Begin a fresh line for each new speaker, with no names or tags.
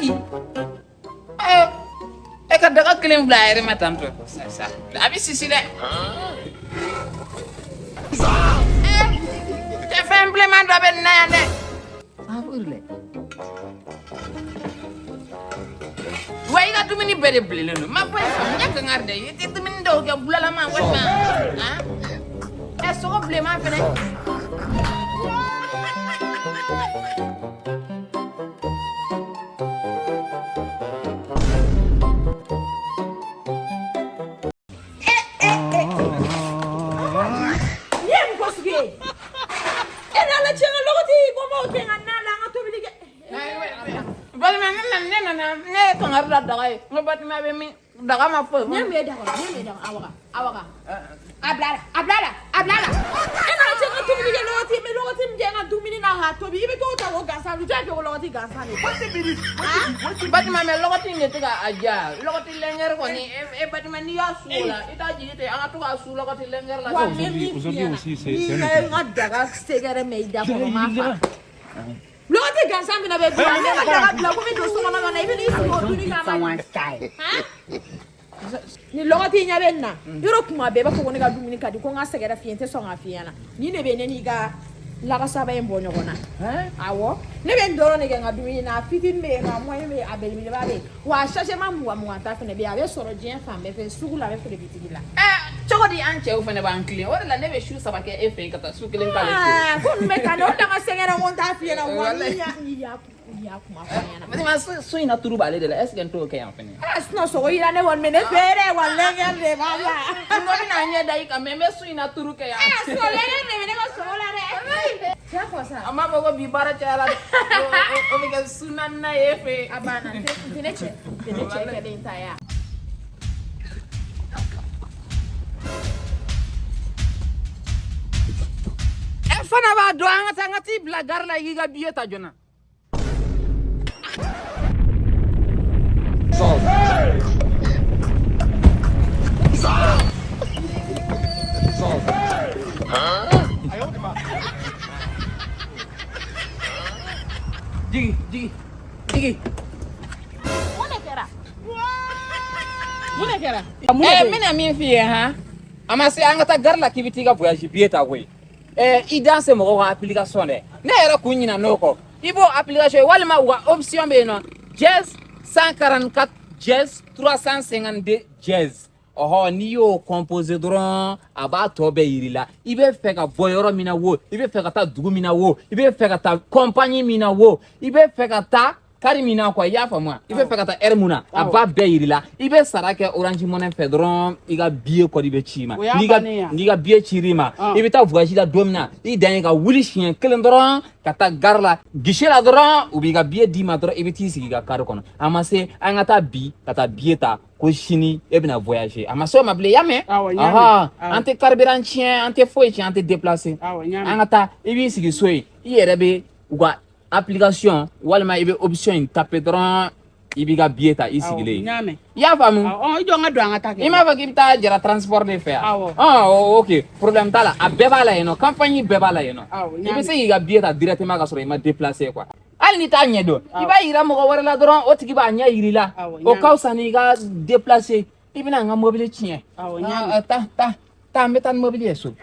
di? E ka daga kelen bila a yɛrɛ ma tan tɔ sa, a bɛ sisi dɛ. Cɛ, fɛn bilenman dɔ bɛ nin na yan dɛ. A b'o de lɛ. Wa i ka dumuni bɛɛ de bilennen don. Ma foyi faamu, n ye kangari dɛ, i tɛ dumuni dɔw kɛ bulalama walima han ɛ sogo bilenman fɛnɛ.
Ni ye mun ko sugu ye? E n'Ala cɛ, n ka lɔgɔti ko n b'o kɛ n ka na la, an ka tobili kɛ.
Balima, ne nana, ne nana, ne ye kangari da daga ye, n ko Batima bɛ min? Daga ma foyi.
Ɲɛ min bɛ da kɔnɔ, ɲɛ min bɛ da kɔnɔ, a waga, a waga. A bila la, a bila la, a bila la. E n'Ala cɛ, n ka tobili kɛ lɔgɔti, n bɛ lɔgɔti min kɛ n ka dumuni na k'a tobi, i bɛ t'o ta k'o gansan dun, jɔn fɛ ko lɔgɔti gansan de?
Batima, mɛ lɔgɔti in de tɛ ka a diya, lɔgɔti lɛngɛri kɔni. E Batima, n'i y'a su o la, i t'a jigi ten, an ka to k'a su lɔgɔti lɛngɛri la.
Wa n bɛ min f'i ɲɛna, n'i ye n ka daga sɛgɛrɛ mɛn i da kɔnɔ, n m'a fa. Lɔgɔti gansan fana bɛ dun, ne ka daga bila ko n bɛ don so kɔnɔ ka na, i bɛ n'i sigi o dunni kama. Han? Ni lɔgɔti ɲɛ bɛ nin na yɔrɔ, kuma bɛɛ i b'a fɔ ko ne ka dumuni ka di, ko n ka sɛgɛrɛ f'i ye, n tɛ sɔn k'a f'i ɲɛna. Nin de bɛ ne n'i ka lakasaba in bɔ ɲɔgɔn na. Awɔ, ne bɛ nin dɔrɔn de kɛ n ka dumuni na. A fitinin bɛ yen nɔ, a moyen bɛ yen, a belebeleba bɛ yen, wa a sachet ma 20 20 ta fana bɛ yen. A bɛ sɔrɔ diɲɛ fan bɛɛ fɛ, sugu la, a bɛ feere bitigi la.
Cogo di? An cɛw fana b'an kilen, o de la ne bɛ su 3 kɛ e fɛ yen ka taa su kelen k'ale fɛ yen.
Aa, ko ninnu bɛ tan de, o de la n ka sɛgɛrɛ ko n t'a f'i ɲɛna. Wa n'i y'a kuma fɔ n ɲɛna.
Batima, so in na turu b'ale de la, est ce que n t'o kɛ yan fɛnɛ?
Ah, sinon sogo yira ne kɔni bɛ ne fɛ dɛ, wa lɛngɛri de b'a la.
N ko bɛna ɲɛ da i kan, mɛ n bɛ so in na turu kɛ yan.
Ah, sinon lɛngɛri de bɛ ne ka sogo la dɛ. Cɛ fɔ sa.
A m'a fɔ ko bi baara cayara dɛ, o bɛ kɛ su naaninan ye e fɛ yen.
A banna, n tɛ ne cɛ, n tɛ ne cɛ kɛlen ta ya.
E fana b'a dɔn, an ka taa, an ka t'i bila gari la, i k'i ka billet ta joona. Jigi, jigi, jigi.
Mun de kɛra? Mun de kɛra?
Ɛ, n bɛna min f'i ye han, a ma se an ka taa gari la k'i bɛ t'i ka voyage billet ta koyi. Ɛ, i dan se mɔgɔw ka application dɛ, ne yɛrɛ kun ɲina n'o kɔ. I b'o application ye walima u ka option bɛ yen nɔ, dièse 144 dièse 352 dièse. Ɔhɔ, n'i y'o composé dɔrɔn, a b'a tɔ bɛɛ yir'i la. I bɛ fɛ ka bɔ yɔrɔ min na wo, i bɛ fɛ ka taa dugu min na wo, i bɛ fɛ ka taa compagnie min na wo, i bɛ fɛ ka taa kari min na quoi, i y'a faamu wa? I bɛ fɛ ka taa heure mun na, a b'a bɛɛ yir'i la. I bɛ sara kɛ Orange Money fɛ dɔrɔn, i ka billet kɔni bɛ ci i ma.
O y'a
N'i ka
bannen ye.
N'i ka billet cir'i ma, i bɛ taa voyage la don min na, i dan ye ka wuli siɲɛ kelen dɔrɔn ka taa gare la, guichet la dɔrɔn, u b'i ka billet d'i ma dɔrɔn, i bɛ t'i sigi i ka kari kɔnɔ. A ma se an ka taa bi ka taa billet ta ko sini e bɛna voyager, a ma se o ma bilen, i y'a mɛn?
Awɔ, n y'a mɛn.
Ɔhɔn,
Awɔ.
an tɛ carburant tiɲɛ, an tɛ foyi tiɲɛ, an tɛ déplacer.
Awɔ, n y'a mɛn.
An ka taa, i b'i sigi so yen, i yɛrɛ bɛ u ka application walima i bɛ option in taper dɔrɔn, i b'i ka billet ta i sigilen.
N y'a mɛn.
I y'a faamu?
Awɔ, i jɔ n ka don, an ka taa kɛ.
I m'a fɔ k'i bɛ taa Jara Transport de fɛ yan?
Awɔ.
Ɔn, ok, problème t'a la, a bɛɛ b'a la yen nɔ, compagnie bɛɛ b'a la yen nɔ.
Awɔ, n
I
y'a
bɛ se
mɛn.
k'i ka billet ta directement ka sɔrɔ i ma déplacer quoi. Hali n'i t'a ɲɛ dɔn, i b'a yira mɔgɔ wɛrɛ la dɔrɔn, o tigi b'a ɲɛ yir'i la.
Awɔ, n
O
y'a
ka fisa n'i ka déplacer, i bɛna n ka mobili tiɲɛ.
Awɔ, n y'a mɛn.
Ah, taa, taa, taa, n bɛ taa ni mobili ye so.